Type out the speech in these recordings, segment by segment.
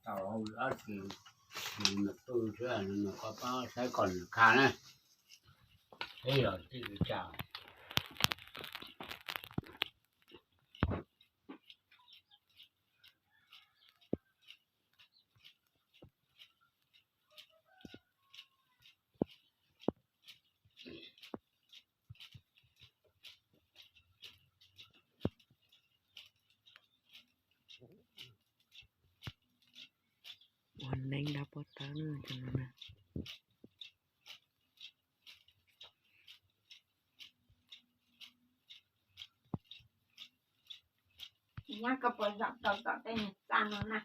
Tau ob tsis, nws pw xwb, nws koj pab saib kom nws kha na. Peb los tij li cas. Ua neeb dab pob tawb no na. Nyob koj puas zaum tau tom tej niag txaj no na?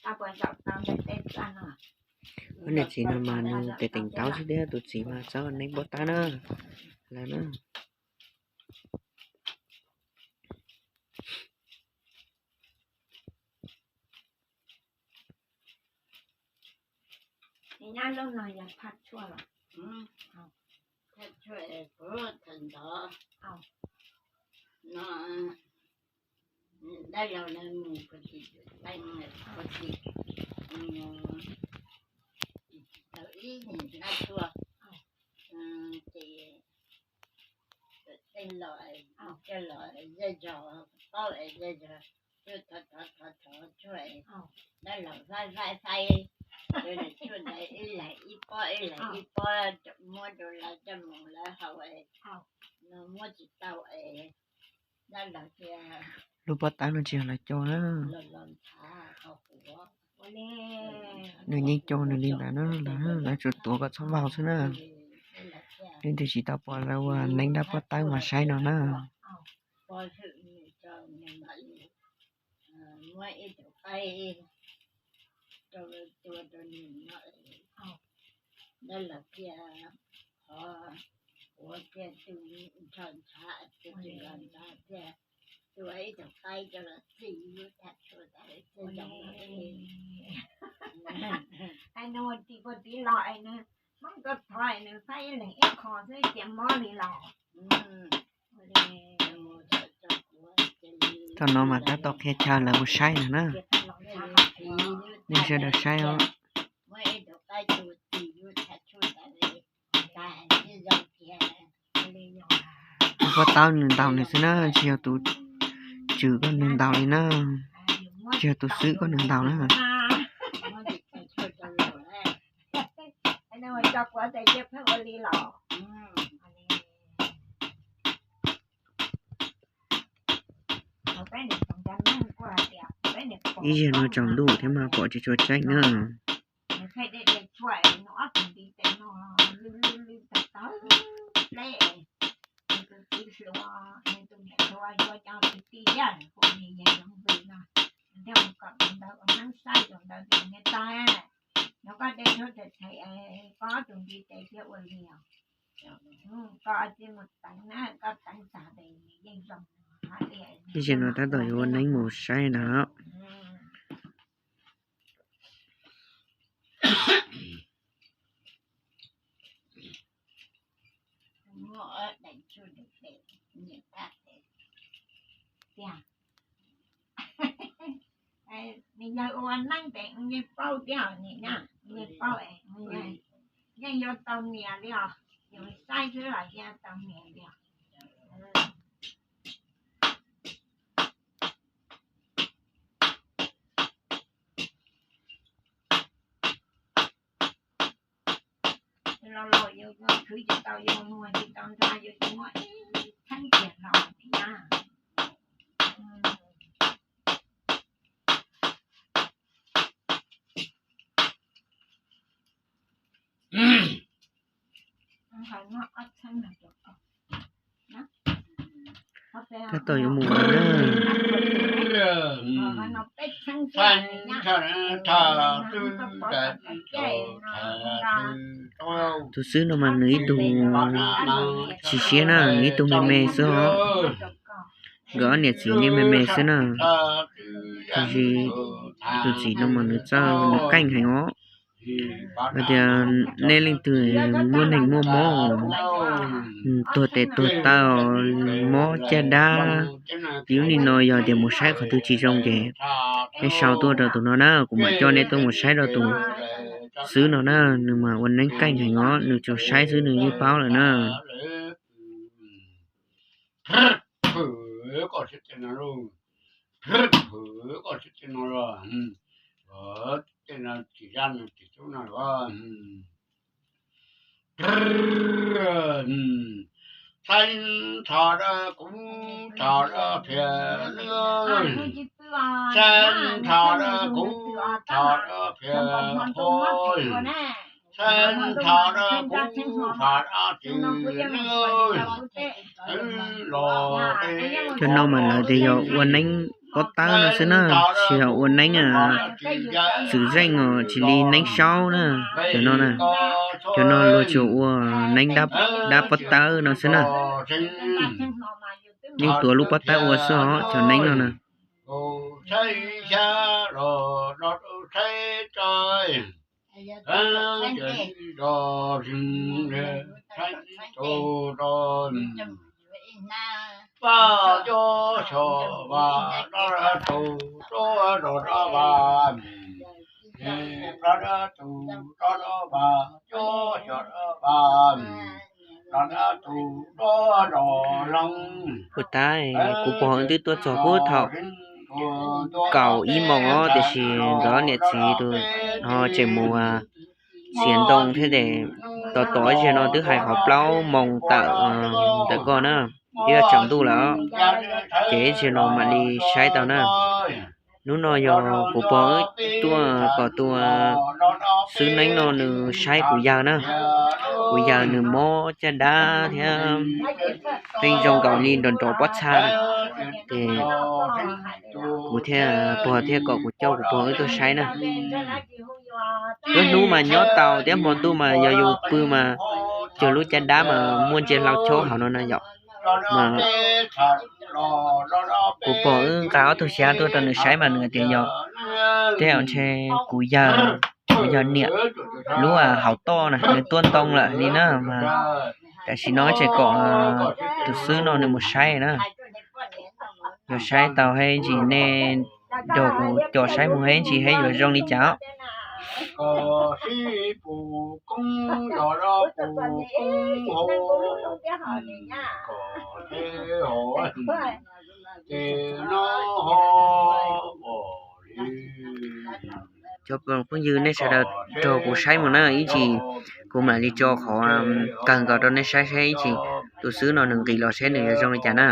Koj puas zaum tau ntawm tej txaj no? Ua niam txiv no mas nws tes teem taub xwb thiab, tus txiv mas txawj ua neeb pob tawb na. Lawv na. Nyob lub no yog phaj tshuaj los? Phaj tshuaj kuv thaum ntawd no dab laug lawv mus kuv tsis teeb, kuv tsis mus tau ib nim nab tuaj ces tej los coj los zej zog, paub es zej zog, thov thov thov tshuaj, dab laug faib faib faib, tshuaj ntawd ib leeg ib pob ib leeg ib pob muab rau lawv coj mus lawv haus, no muab tsis tau es dab laug tias lub pob tawb no tsis yog lawv coj na. Nws yeej coj nws li ntawd na, lawv tsuas tuav kom txhob vau xwb na. Leej twg tsis tau pom lawv ua neeb dab pob tawb mas saib no na. Muab ib tug qaib rau tua rau nws no, dab laug thiaj qhov ua thiaj tu nrho ntshav tu los ntshav thiaj tua ib tug qaib rau los txi lub tham tshuaj tas txi zoo. Nws ua ris puag tid los es nws muab koj thov nws faib ib leeg ib qho xwb cia mob li los. Thaum no mas tab tom qhia chaw lawv mus saib ntag na. Nej sawv daws saib os. Lub pob tawb nws ntaus nws xwb na, tsis yog tus tswv koj nws ntaus li na, tsis yog tus xwb koj nws ntaus na. Ib zaug no tsaus ntuj thiab mas pom tsis tshua tseeb na. Ib zaug no tab tom yuav ua neeb mus saib na. Nws yog ua neeb tes yeej paub thiab, yeej paub, yeej yuav tau niam li os, yus saib xwb los yeej tau niam li os. Los los yus khwv tsis tau, yus muag tsis tau nrho, yus tsis muaj ib txheeb tiag los thiab. Tab tom yuav mus na. Tus xwb no mas nws ib tug tsis siab na, nws ib tug me me xwb os. Nkawd ob niam txiv yeej me me xwb na. Tiam sis tus txiv no mas nws txawj, nws qeej heev os. Hais tias nej leej twg muaj neeg muaj mob, tuag tes tuag taw, mob caj dab, yus nim no yog tias mus saib qhov twg tsis zoo ces nej sau tuaj rau tus no na, kuv mam coj nej tuaj mus saib rau tus xwb no na, nws mas ua neeb keej heev os, nws tsuas saib xwb nws yeej paub lawm na. Txhab thov rau kuv thov rau phiaj lwj, txhab thov rau kuv thov rau phiaj qhov, txhab thov rau kuv thov rau phiaj lwj. Cov no mas lawv tias yog ua neeb pob tawb no xwb na, tsis yog ua neeb txwm zeej os, tsis li neeb saub na. Cov no na, cov no luag tsuas ua neeb dab pob tawb no xwb na. Yeej tuav lub pob tawb ua xwb os cov neeb no na. Puag ta, kuv pog wb twb tuaj txog puag thaum kaum ib moos os, tiam sis nkawd niam txiv tus no tseem mus txiav ntoo thiab ces tos tos ib zaug no twb hais qhov plaub moos tawm ntawm koj na, twb yuav tsaus ntuj lawm, ces ib zaug no mam li saib tau na. Hnub no yog kuv pog wb tuaj kom tus xwb neeb no nws saib kuv yawg na, kuv yawg nws mob caj dab thiab qee zoo nkaus li nrov nrov pob txha na, ces kuv thiaj, pog thiaj kom kuv coj kuv pog wb tuaj saib na. Lub hnub mas nyob tau thiab hmo ntuj mas yog yus pw mas cog lub caj dab mas muaj ntsia hlau chob hauv no na yom. Mas kuv pog wb nqa ob tug xyab tuaj rau nws saib mas nws tias yog, tej zaum ntshe kuv yawg, kuv yawg niam lub hauv toj na nws tuaj ntoo lawm li na mas, tam sim no tseem kom tus xwb no nws mus saib na. Yog saib tau hab ntsis nej nrog kuv coj saib mus hab ntsis hab yuav zoo li cas. Cov phooj ywg nej sawv daws nrog kuv saib mus na, ib ntsis kuv mam li tso qhov kawg nkaus rau nej saib saib ib ntsis tus xwb no nws nqis los saib nws yuav zoo li cas na.